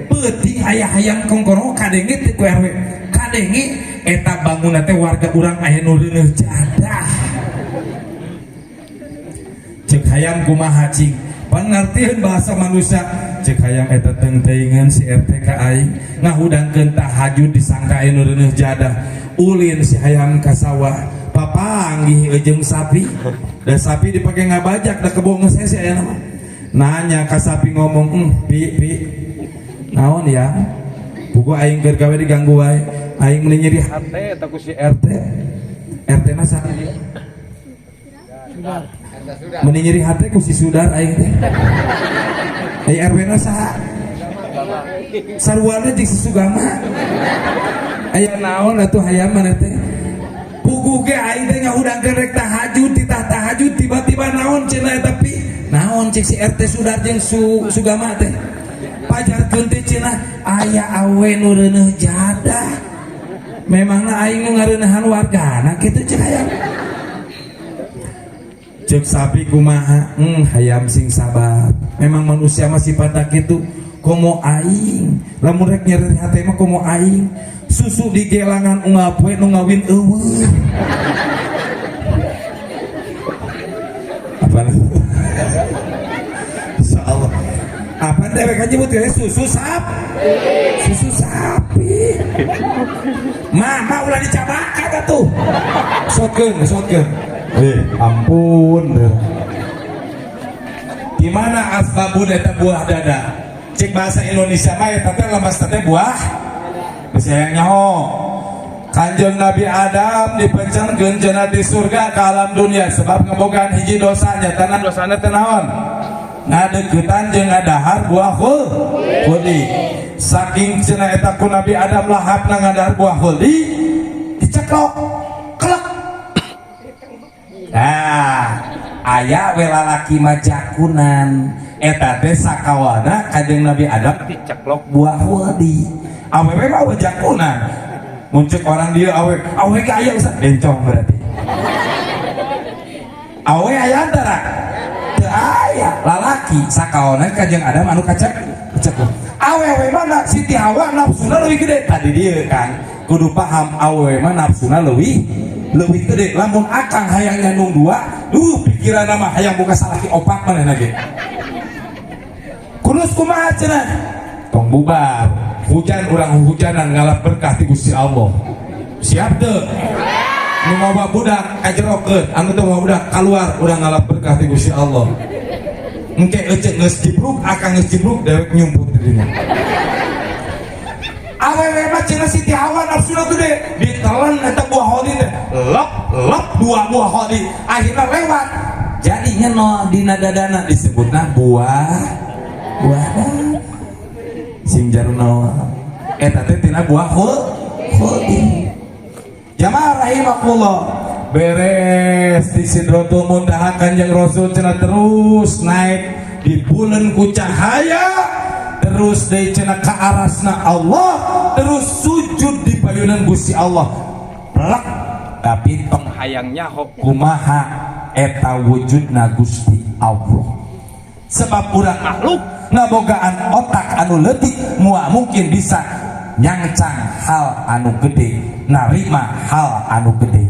Peuting aya hayam kongkorongok, kadenge teh ku RW? Kadenge eta bangunna teh warga urang aya nu reuneuh jadah. Cek hayam kumaha cing? Pan ngartieun bahasa manusia. Cek hayam eta teuing-teuingeun si RT ka aing ngahudangkeun tahajud disangka aya nu reuneuh jadah. Ulin si hayam ka sawah, papanggih jeung sapi. Da sapi dipake ngabajak, da kebo geus hese aya mah. Nanya ka sapi, ngomong, pi pi naon ya? Puguh aing keur gawe diganggu wae. Aing meni nyeri hate eta ku si RT. RT na saha? Meni nyeri hate ku si Sudar aing teh. Ai RW na saha? Sarwana jeung si Sugama. Aya naon atuh hayam mana teh? Puguh ge aing teh ngahudangkeun rek tahajud, titah tahajud tiba-tiba naon cenah eta, pi? Naon cek si RT Sudar jeung Sugama teh? Pajarkeun teh cenah aya awe nu reuneuh jadah. Memangna aing nu ngareuneuhan wargana kitu, cek hayam. Cek sapi kumaha? Hayam sing sabar. Memang manusia mah sifatna kitu. Komo aing lamun rek nyeri hate mah, komo aing susu di gelangan unggal poe, nu ngawin euweuh. Apa? Insyaallah. Apa dewek aja nyebut ya susu sap, susu sapi. Mama ulah dicabakan atuh. Sotkeun, sotkeun. Eh, ampun. Di mana asbabun eta buah dada? Cek bahasa Indonesia mah eta teh lemas teh buah. Geus hayang nyaho. Kanjeng Nabi Adam dipencengkeun cenah di surga ke alam dunia sebab ngebogaan hiji dosa, nyatana dosana teh naon? Ngadeukeutan jeung ngadahar buah khuldi. Saking cenah eta ku Nabi Adam lahapna ngadahar buah khuldi, diceklok. Klek. Nah, aya we lalaki mah jakunan. Eta teh sakawana Kanjeng Nabi Adam diceklok buah khuldi. Awewe mah we jakunan. Muncul orang dia awe, awe ge aya Ustaz, bencong berarti. Awe aya antara? Teu aya, lalaki sakawana Kanjeng Adam anu kacek keceklok. Awewe mah Siti Hawa nafsuna leuwih gede. Tadi dia kan kudu paham, awewe mah nafsuna leuwih leuwih gede. Lamun akang hayang nyandung dua, duh, pikiran mah hayang buka salaki opat manehna ge. Kurus kumaha cenah? Tong bubar. Hujan urang hujanan ngalap berkah ti Gusti Allah. Siap teu? Nu mawa budak kajerokeun, anu teu mawa budak keluar, urang ngalap berkah ti Gusti Allah. Engke ecek geus jibruk, akang geus jibruk, dewek nyumput di dinya. Awewe mah cenah Siti Hawa nafsuna gede, ditelan eta buah khuldi teh. Lep lep dua buah khuldi, akhirnya lewat. Jadinya no dina dadana disebutna buah buah dada. Sing jarno eta teh tina buah khuldi. Jamaah rahimakumullah, beres di Sidratul Muntaha, Kanjeng Rasul cenah terus naik di bulan ku cahaya, terus deui cenah ka arasna Allah, terus sujud di payunan Gusti Allah. Plek, tapi tong hayang nyaho kumaha eta wujudna Gusti Allah, sebab urang makhluk ngabogaan otak anu leutik moal mungkin bisa nyangcang hal anu gede, narima hal anu gede.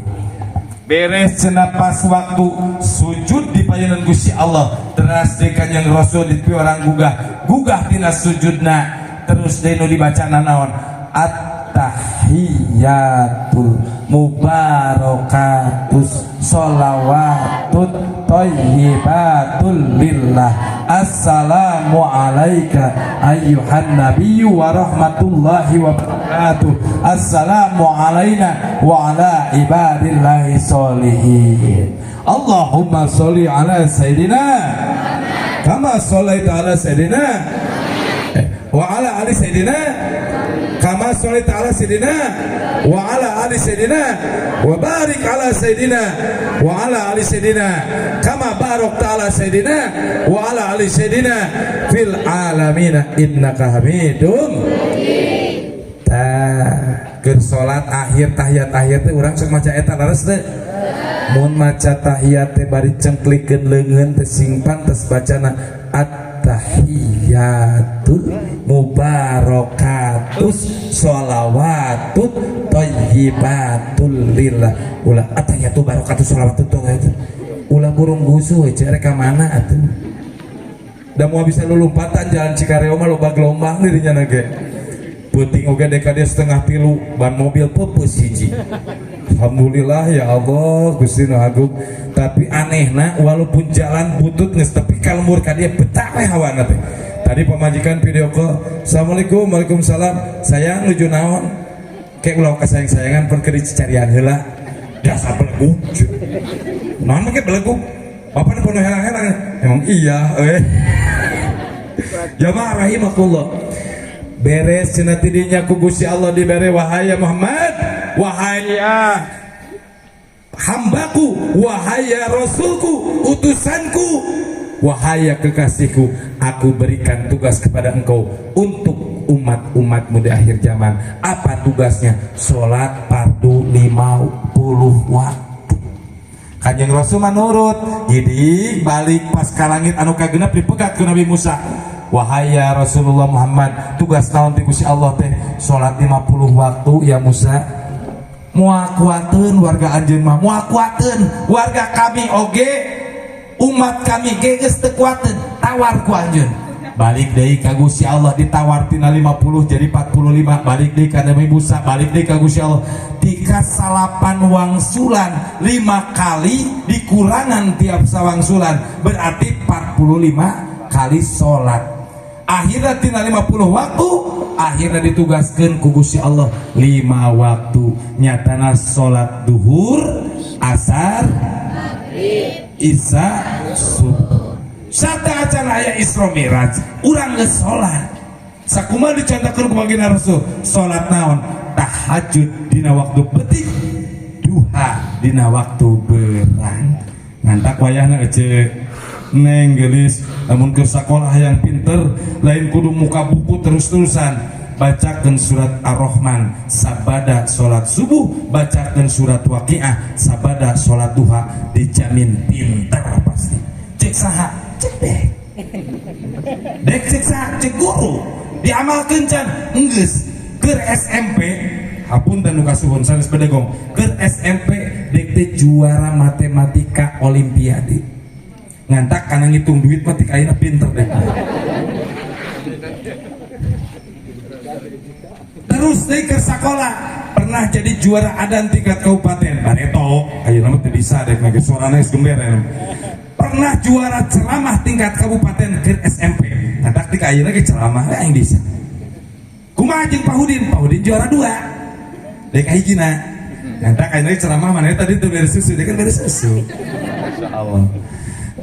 Beres cenah pas waktu sujud di payunan Gusti Allah, teras di Kanjeng Rasul di orang gugah gugah tina sujudna. Terus deui nu dibaca naon? At-tahiyatul mubarakatus sholawatut thayyibatul lillah, assalamu alayka ayyuhan nabiyyu wa rahmatullahi wa barakatuh, assalamu alaina wa ala ibadillahi sholihin, Allahumma sholli ala sayyidina kama sholaita ala sayyidina wa ala ali sayyidina kama sholaita ala sayyidina wa ala ali sayyidina wa barik ala sayyidina wa ala ali sayyidina kama barakta ala sayyidina wa ala ali sayyidina fil alamina innaka hamidum. Tah, keur salat akhir, tahiyat akhir teh urang sok maca eta, leres teh? Mun maca tahiyat teh bari cengklikeun leungeun teh, sing pantes bacana at-tahiyatul mubarakatus sholawatut thayyibatul lillah. Ulah at-tahiyatul barakatus sholawatut thayyibatul, ulah burung gusu we rek ka mana atuh. Da moal bisa lulumpatan, jalan Cikareo mah loba gelombang dirinya ge. Peuting oge dek ka 2.30, ban mobil peupeus hiji. Alhamdulillah ya Allah, Gusti Nu Agung. Tapi anehna, walaupun jalan butut geus tepi ka lembur ka dieu, betah we hawana teh. Tadi pamajikan video call, "Assalamualaikum." "Waalaikumsalam." "Sayang, nuju naon?" "Kayak ulah kasayang-sayangan, pun keur dicarian heula." "Dasar beleguk. Naon make beleguk? Bapak pun herang-herang." "Emang iya eh." Jamaah rahimakumullah. Beres cenah tidinya ku Gusti Allah dibere, "Wahai ya Muhammad, wahai ya hambaku, wahai ya rasulku, utusanku, wahai ya kekasihku, aku berikan tugas kepada engkau untuk umat-umatmu di akhir zaman." Apa tugasnya? Salat fardu 50 waktu. Kanjeng Rasul manurut, jadi balik pas ka langit anu kagenep dipegat ku Nabi Musa. "Wahai ya Rasulullah Muhammad, tugas naon ti Gusti Allah teh?" "Salat 50 waktu ya Musa." "Moal kuateun warga anjeun mah, moal kuateun warga kami oge, umat kami ge geus teu kuateun, tawar ku anjeun." Balik deui ka Gusti Allah, ditawar tina 50 jadi 45. Balik deui ka Nabi Musa, balik deui ka Gusti Allah, tika salapan wangsulan, lima kali dikurangan tiap sawangsulan berarti 45 kali sholat. Akhirnya tina 50 waktu, akhirnya ditugaskan ku Gusti Allah lima waktu, nyatana sholat duhur, asar, isya, subuh. Sateuacan aya Isra Mi'raj urang geus salat. Sakumaha dicontohkeun ku baginda Rasul? Salat naon? Tahajud dina waktu peuting, duha dina waktu berang. Ngantak wayahna ece, neng gelis, lamun ke sekolah yang pinter lain kudu muka buku terus-terusan. Bacakan surat Ar-Rahman sabada salat subuh, bacakan surat Waqiah sabada salat duha, dijamin pinter pasti. Cek saha? Cek dek dek. Cek saha? Cek guru. Diamalkeun can? Enggeus. Keur SMP, hapunten nu kasuhun sanes bedegong, keur SMP dek teh juara matematika olimpiade. Ngantak kana ngitung duit mah tik ayeuna pinter deh. Terus deui ke sekolah pernah jadi juara adan tingkat kabupaten bareto, ayeuna mah teu bisa dek lagi, suarana geus gember ya. Pernah juara ceramah tingkat kabupaten ke SMP. Ngantak tik ayeuna ge ceramah we aing bisa. Kumaha jeung Pak Hudin? Pak Hudin juara dua, dek hijina. Ngantak ayeuna ge ceramah mana tadi tuh beres susu, dia kan beres susu. Masya Allah.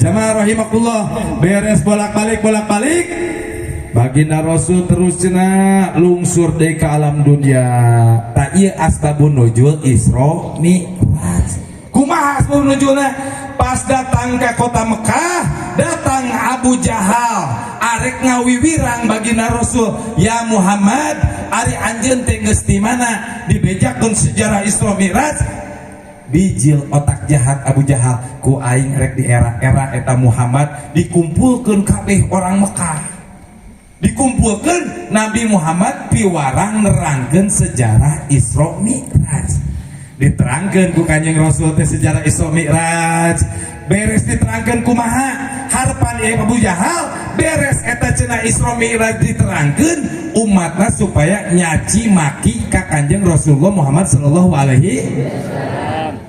Jamaah rahimakumullah, beres bolak-balik bolak-balik, baginda Rasul terus cenah lungsur deui ke alam dunia. Tak ieu asbabun nuzul Isra Mi'raj. Kumaha asbabun nuzulna? Pas datang ke kota Mekah, datang Abu Jahal arek ngawiwirang baginda Rasul, "Ya Muhammad, ari anjeun teh geus di mana?" Dibejakeun sejarah Isra Mi'raj. Bijil otak jahat Abu Jahal, "Ku aing rek di era-era eta Muhammad." Dikumpulkeun kabeh orang Mekah, dikumpulkan, Nabi Muhammad piwarang nerangkeun sejarah Isra Mi'raj. Diterangkan ku Kanjeng Rasul teh sejarah Isra Mi'raj. Beres diterangkan, kumaha Harapan ieu Abu Jahal beres eta cenah Isra Mi'raj diterangkeun umatna supaya nyaci maki ka Kanjeng Rasulullah Muhammad sallallahu alaihi.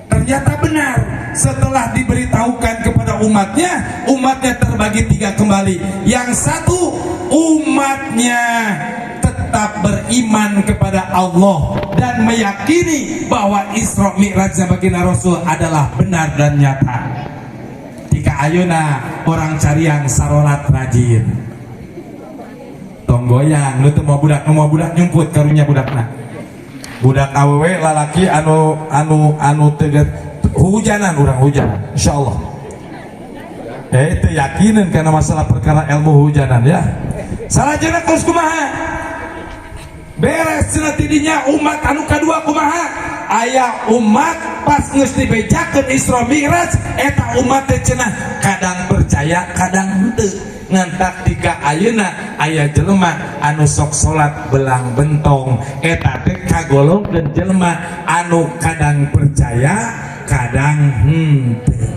Ternyata benar, setelah diberitahukan kepada umatnya, umatnya terbagi tiga kembali. Yang satu, umatnya tetap beriman kepada Allah dan meyakini bahwa Isra Mi'raj baginda Rasul adalah benar dan nyata. Jika ayeuna orang Cariang sarolat rajin, tong goyang nu teu mau budak, nu mau budak nyumput karunya budakna, budak awewe lalaki anu anu anu teget hujanan, urang hujanan insyaallah. Teu yakinin karena masalah perkara ilmu hujanan ya. Salajengna terus kumaha? Beres cenah tidinya, umat anu kadua kumaha? Aya umat pas geus dibejakeun Isra Mi'raj, eta umat teh cenah kadang percaya kadang henteu. Ngantak dika ayeuna aya jelema anu sok salat belang bentong, eta teh kagolongkeun jelema anu kadang percaya kadang henteu.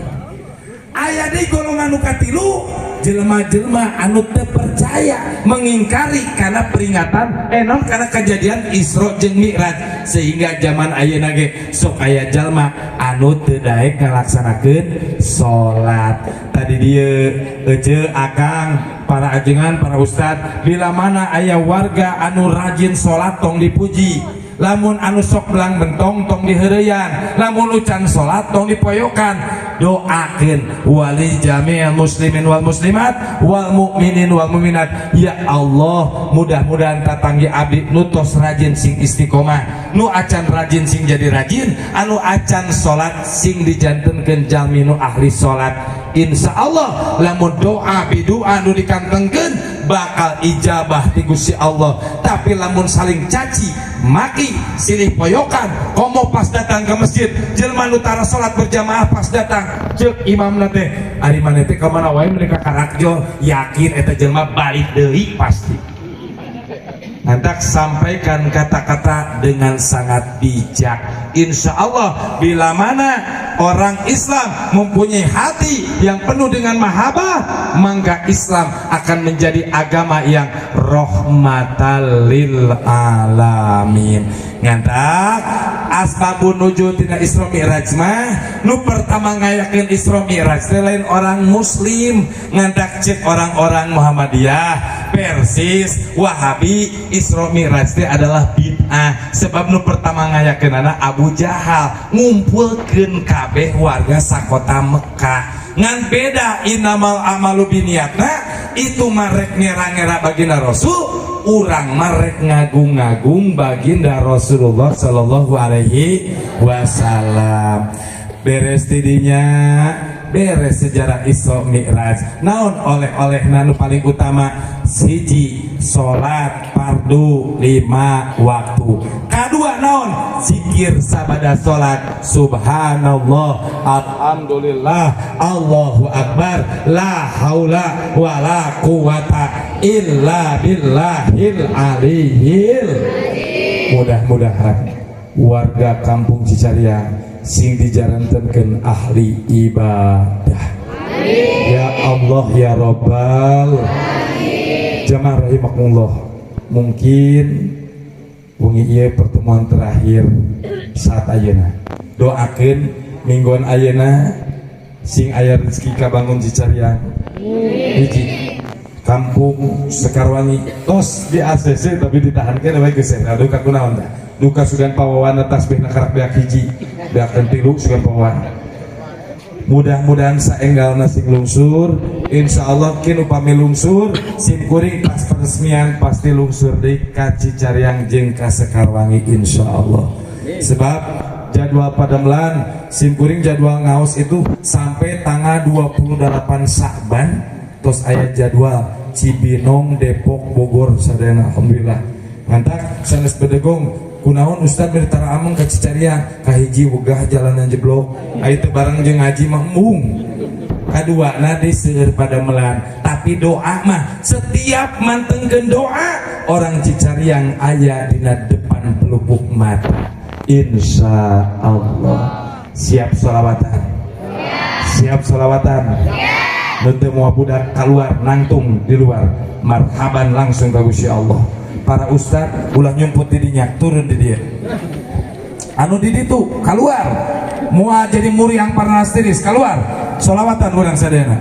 Aya di golongan nu katilu, jelema-jelema anu teu percaya, mengingkari karena peringatan enon karena kejadian Isra jeung Mi'raj, sehingga zaman ayeuna ge sok aya jalma anu teu daek ngalaksanakeun salat. Tadi dieu ece akang, para ajengan, para ustad, bila mana aya warga anu rajin salat tong dipuji, lamun anu sok belang bentong tong diheureuyan, lamun ucan salat tong dipoyokan. Doakeun wali jami'al muslimin wal muslimat wal mukminin wal mukminat, ya Allah, mudah-mudahan tatanggi abdi nu tos rajin sing istiqomah, nu acan rajin sing jadi rajin, anu acan salat sing dijantenkeun jalmi nu ahli salat. Insya Allah lamun doa bidoa nu dikantengkeun bakal ijabah ti Gusti Allah. Tapi lamun saling caci maki, silih poyokan, komo pas datang ke masjid jelema nu tara salat berjamaah, pas datang ceuk imam teh, "Ari maneh teh ka mana wae mereka karakjo?" Yakin eta jelema balik deui pasti. Nanti sampaikan kata-kata dengan sangat bijak. Insya Allah bila mana orang Islam mempunyai hati yang penuh dengan mahabbah, maka Islam akan menjadi agama yang rahmatan lil alamin. Ngantak asbabun nuzul tina Isra Mi'raj mah, nu pertama ngayakeun Isra Mi'raj teh lain orang muslim. Ngantak cek orang-orang Muhammadiyah, Persis, Wahabi, Isra Mi'raj teh adalah bid'ah, sebab nu pertama ngayakeunana Abu Jahal, ngumpulkeun kabeh warga sakota Mekah. Ngan beda, innamal a'malu binniyatna itu marek ngera-ngera baginda Rasul, urang marek ngagung-ngagung baginda Rasulullah Shallallahu Alaihi Wasallam. Beres tidinya, beres sejarah Isra Mi'raj, naon oleh-oleh nu paling utama? Siji, salat fardu 5 waktu. Kadua naon? Zikir sabada salat, subhanallah, alhamdulillah, Allahu akbar, la haula wala quwata illa billahil aliyil. Mudah-mudahan warga kampung Cicariang sing dijarantenkeun ahli ibadah. Ya Allah ya Rabbal. Jamaah rahimakumullah, mungkin wengi ieu pertemuan terakhir saat ayeuna. Doakeun mingguan ayeuna sing aya rezeki kabangun Cicariang hiji, kampung Sekarwangi tos di ACC tapi ditahankeun we geus. Nah, duka kunaon tah? Duka sugan pawawana tasbihna karak beak hiji, beak tilu sugan pawawan. Mudah-mudahan saenggalna sing lungsur. Insyaallah kin upami lungsur, sim kuring pas peresmian pasti lungsur di ka Cicariang jeung ka Sekarwangi insyaallah. Sebab jadwal padamelan sim kuring, jadwal ngaos itu sampai tanggal 28 Sa'ban tos aya jadwal Cibinong, Depok, Bogor sadayana, alhamdulillah. Mantak sanes bedegong, "Kunaon Ustad beri tara ameng ka Cicariang?" Kahiji, wegah jalanan jeblok, aya teu bareng jeung ngaji mah embung. Kadua na di seueur padamelan. Tapi doa mah setiap mantengkeun doa orang Cicariang aya dina depan pelupuk mata, insya Allah. Siap sholawatan? Siap sholawatan? Nu teu mawa budak keluar, nangtung di luar, marhaban langsung ka Gusti Allah. Para ustad ulah nyumput di dinya, turun di dia. Anu di ditu keluar, moal jadi muriang parnas tiris, keluar, solawatan urang sadayana.